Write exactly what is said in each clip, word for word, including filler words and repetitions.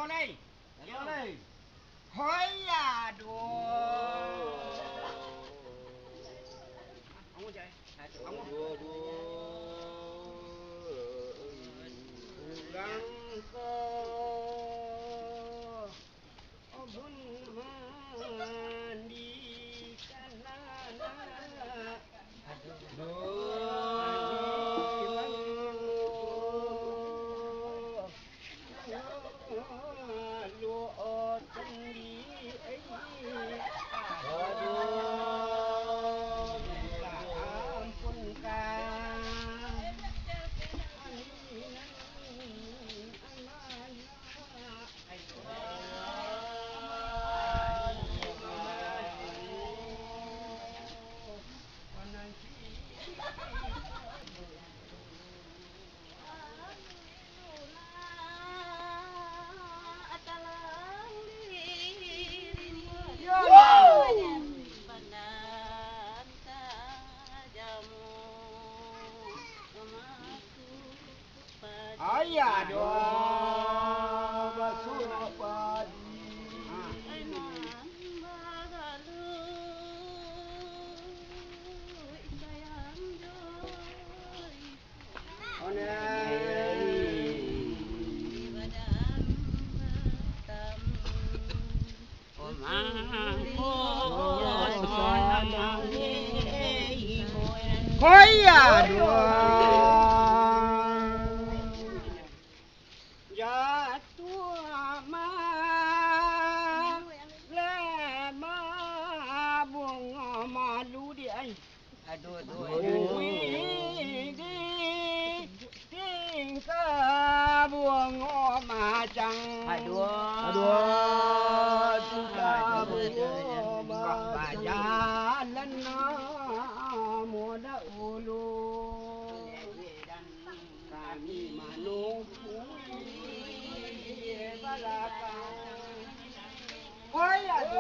Lai. Lai. Hoi, aduh. Aduh, aduh. Urang ko. Abun mandikan anak. Aduh. Aduh. Ampun, Kang. Ayah doa basuah padi. Koya dua. Jatuah ma-, lemah bungo malu di ai. Aduh, aduh, aduh. Tingkah bungo macang. Aduh. Aduh, tingkah bungo macang. Bajalan namo dahulu. Kami manunggu di balakang. Oi, aduh.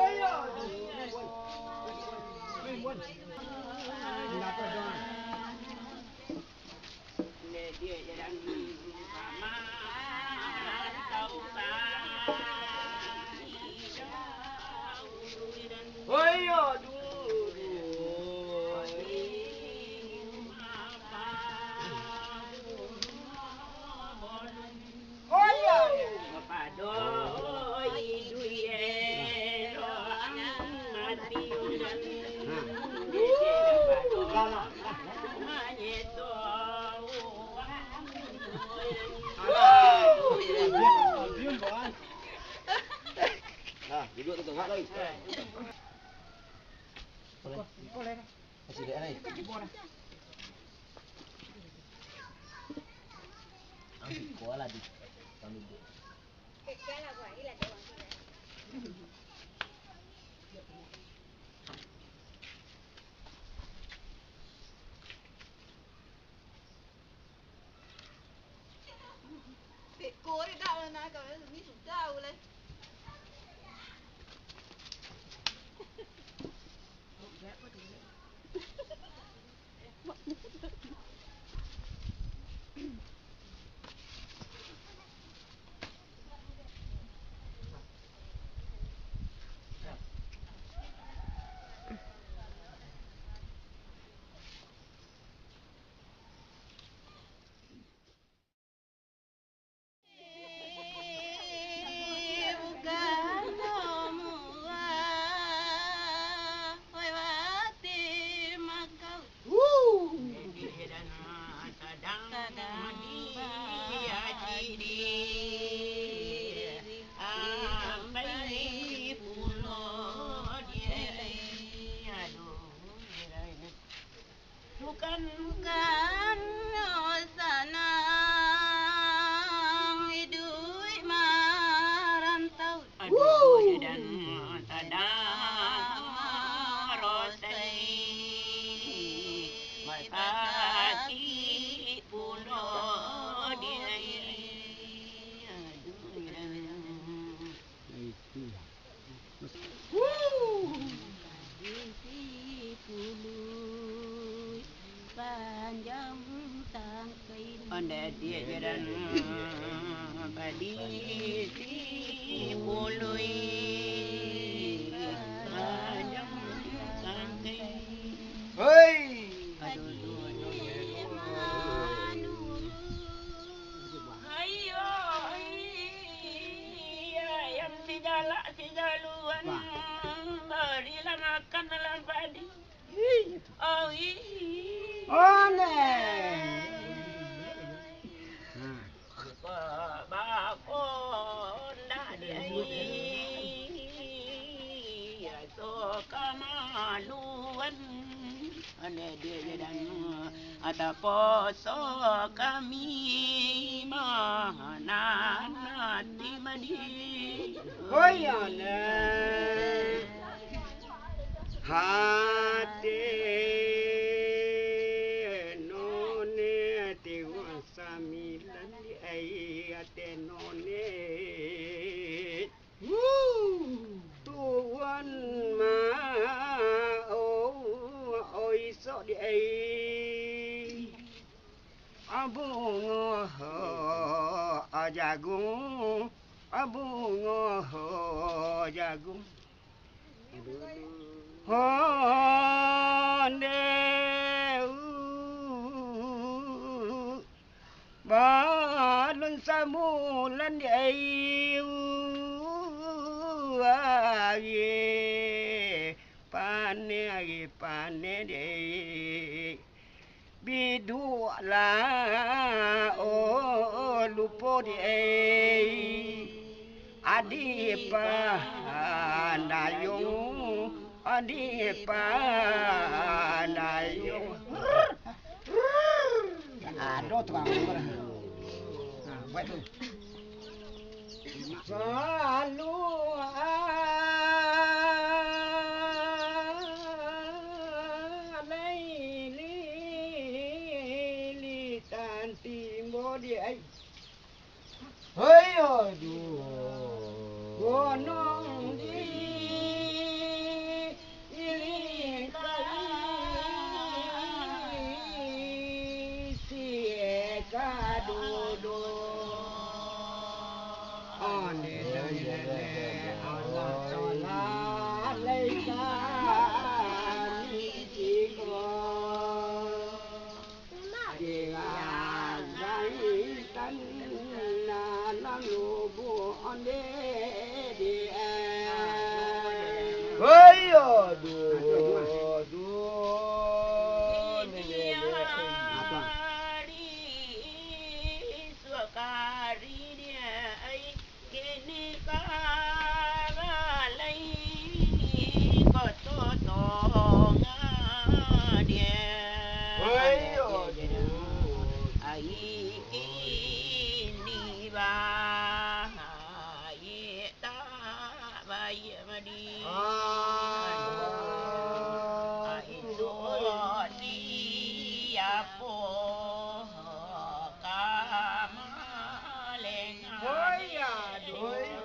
Oi, aduh. Nah, duduk tu tengah lai. Masih dek lai. Ambil kuah lah di. Kami duduk. Beko dek dak lah nak, kalau ni sudah ulai. Bukan, bukan sanang iduik marantau. Aduh, dan sadang marosai, basakik pulo di ai. Aduh, dan Ondeh adiak jalan. Padi sipuluih, padang sangkai. Hoi! Ayo, ayam sijalak sijaluan, barilah makan dalam padi. Ih. Oi. Oneh. Nah. Ba-, bakondak di ai, aso kamaluan. Oneh, dia je dan Taposo kami mananti madi. Hoi, alah. Hati none tigo sambilan di ai, hati none. Tuan ma, oh, oh, isok di ai. Abungo jagung, abungo jagung. Honde, uh. Balun sambulan di ai, uh, ari paneh, ari paneh di ai. Biduaklah, oh, lupo di ai. Adi pandayung, adi pandayung. Ado tukang ukur. Nah, buek tu. Salu alai lilitan timbo di ai. Hei, aduh. Gunung di ilingkai si kadudu. Onde dari nenek Allah Taala alaika mitiko. Dirazai tanah nan lubuak onde di ai. Hei, aduh, aduh, nenek, nenek. Apa? Suakari dia ai. Kini ka balai koto tonga dia. Woi, aduh. Ai kini bahaik tak baik madi. Ah. Ai suok siapo ka malengah. Woi, aduh.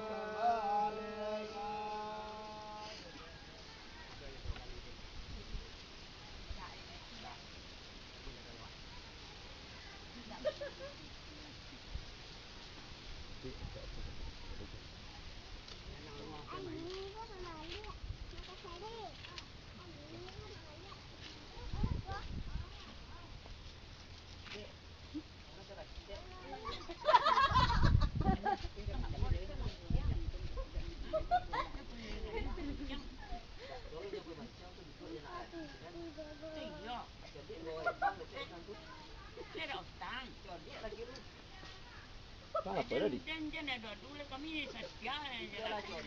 Jan, jan, jan ado-ado lah, kami satia lah, jan.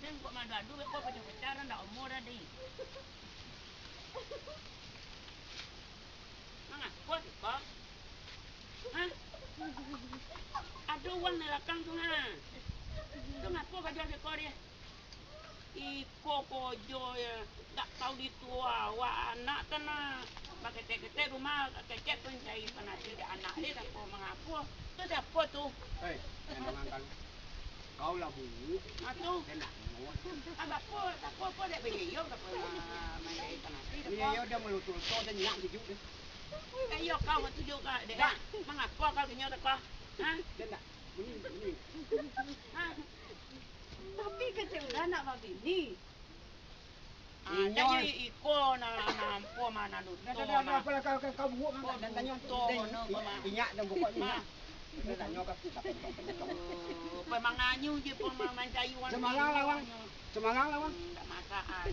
Jan kok maado-ado, kok pacah-pacah, ndak umur dah, deh. Mangapo tu, kok? Hah? Ado uang di balakang tu, ha? Tu ngapo baju siko dia? Iko kojo ya, ndak tau dituo awak anak tu nah. Bakecek-kecek rumah, kecek tu cari panasi dek anak dia, dak tau mangapo. Tu siapo tu? Hei, jan mangangkang. Kau lah bunyi. Ah, tu. Jan nak. Ah, bapo, tak apo-apo dek bini yo, tak apo, ah, main cari panasi, tak apo. Iyo, iyo, dah malutul, kau dah nyak sejuk deh. Eh, iyo, kau tu juga, dek. Dah. Mangapo kau kinyo teko? Ha? Dia nak. Bunyi, bunyi. Ha? Tapi kecek udah nak babini. Ah, inyo jadi iko na, na ampo mah nan duto. Dah, dah, dah, mah. Apalah kau, kau, kau buat mah, dan tanyo. Ko duto, no, ko mah. Inyak dan pokoknyo. Mah. Dah tanyo kau. Oh, pamanganyo je, pamancayuan. Semangang lah, Wang. Semangang lah, Wang. Hmm, ndak masalah.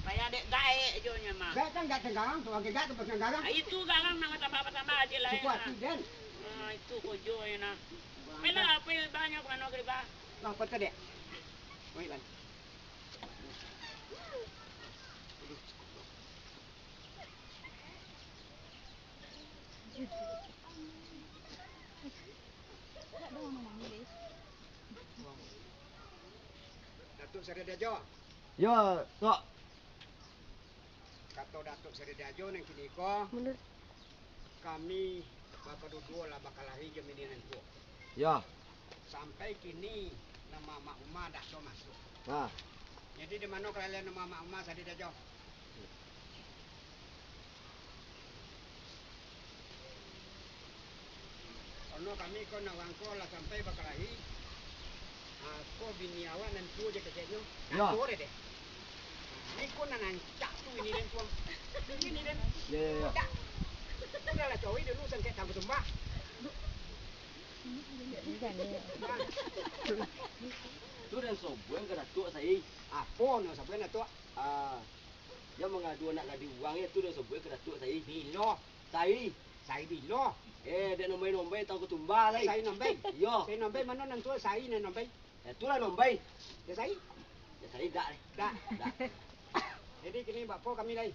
Payah dek gaek jo nyo mah. Gaek kan gaek tenggarang, tu lagi gaek tu tenggarang. Ah, itu garang namo tambah-tambah aje lah. Suku ati, Den. Ah, itu kojo ya nah. Mela apa banyak mano kerja. Lah, apa tu, Dek? Baik, Bang. Datuak Sari Dajo. Yo, Tuak. Kato Datuak Sari Dajo nan kini ko, kami bakaduduo lah bakalahi jo bini nan tuo. Yo. Sampai kini, nan mamak umah dak doh masuak. Ha. Jadi, di mano kalalian nan mamak umah Sari Dajo? Karano kami ko nan urang ko lah sampai bakalahi, ah, ko bini awak nan tuo je keceknyo. Yo. Nan tuo deh, deh. Ni ko nan rancak tu ini den tuang. Ini den. Yo, yo, yo. Dak. Ko lah cowok dulu sangkek tangku tumbah. Tu den sobuang ka Datuak Sai. Apo nan sobuang Datuak? Ah, yang mangadu anak gadih urang, yo, tu den sobuang ka Datuak Sai. Bilo? Sai. Sai bilo? Eh, dek nombai-nombai tangku tumbah lai. Sai nombai? Yo. Sai nombai mano nan tuo Sai nan nombai? Eh, tu lah nombai. Dek Sai? Dek Sai dak lai. Dak. Dak. Jadi kini bako kami lai.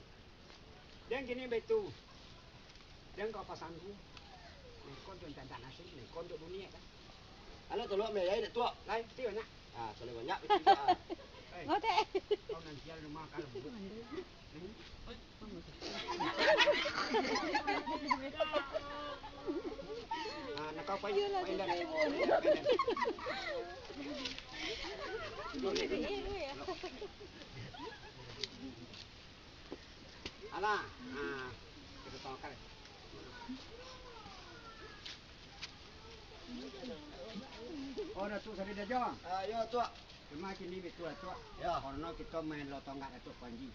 Den kini baitu. Den ka pasangku. Nengkon tu tantan nasi, nengkon tu bunyi kan. Anak tolok meh, ya, Datuak. Lai, ti banyak. Ah, kalau banyak, betul juga, ah. Eh, kau nan sial rumah kalau buruk. Ah, nak kau pai, pai dah. Alah, ah, kita tawakal. Oh, Datuak Sari Dajo. Ah, yo, Tuak. Cuma kini bitu lah, Tuak. Yo. Karano kito main lo tonggak Datuak Panji.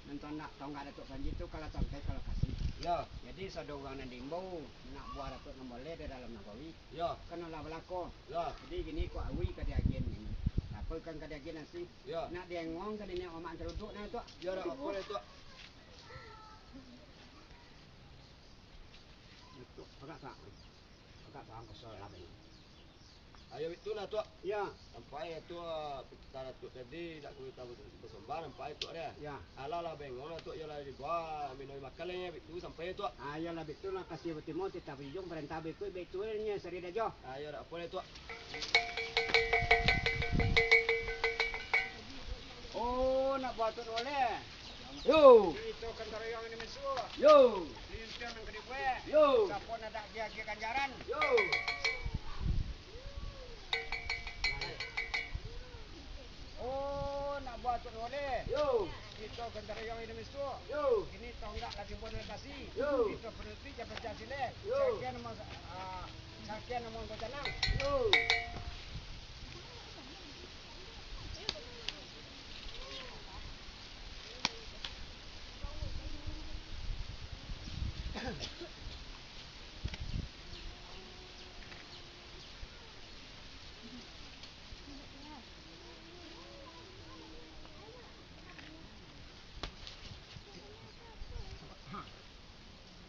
Nan tonggak, tonggak Datuak Panji tu kalau sampai ka lokasi. Yo. Jadi, sado urang nan diimbau, nak buah Datuak nan boleh di dalam nagori. Yo. Kan lah balako. Yo. Jadi, kini ko awak ka diagian kini. Apo ikan ka diagian nasi? Yo. Nak diengong ka niniak mamak nan taruduak nah, Tuak. Yo, dak apo lai, Tuak. Agak sa-, agak saang kosong lah, Bang. Ayo, itu nah, Tuak. Ya. Sampai, Tuak, kita Datuak tadi, nak kita bersembah, nampak, Tuak, deh. Ya. Alah lah, Bang, orang Tuak, yo lah dibawa, minum makan lah, ya, itu sampai, Tuak. Ayo lah, itu nah, kasih bertemu, kita berjumpa, berentah, berikut, berikut, ini, Sari Dajo. Ayo, dak apo lai, Tuak. Oh, nak buat tu boleh. Yo. Kito kan tarayo ini misuak. Yo. Lintiang nan ka dibuek. Yo. Sapo nan dak diagiah ganjaran. Yo. Oh, nak buat tu boleh. Yo. Kito kan tarayo ini misuak. Yo. Ini tonggak lah timbul dari kasi. Yo. Kito penutup je Pancasila. Yo. Sakian nama, ah, sakian nama angko canang. Yo.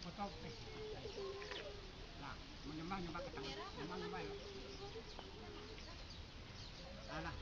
Potong, eh. Lah, manyambah, nyambah ka tangah. Nyambah, nyambah, yo. Alah.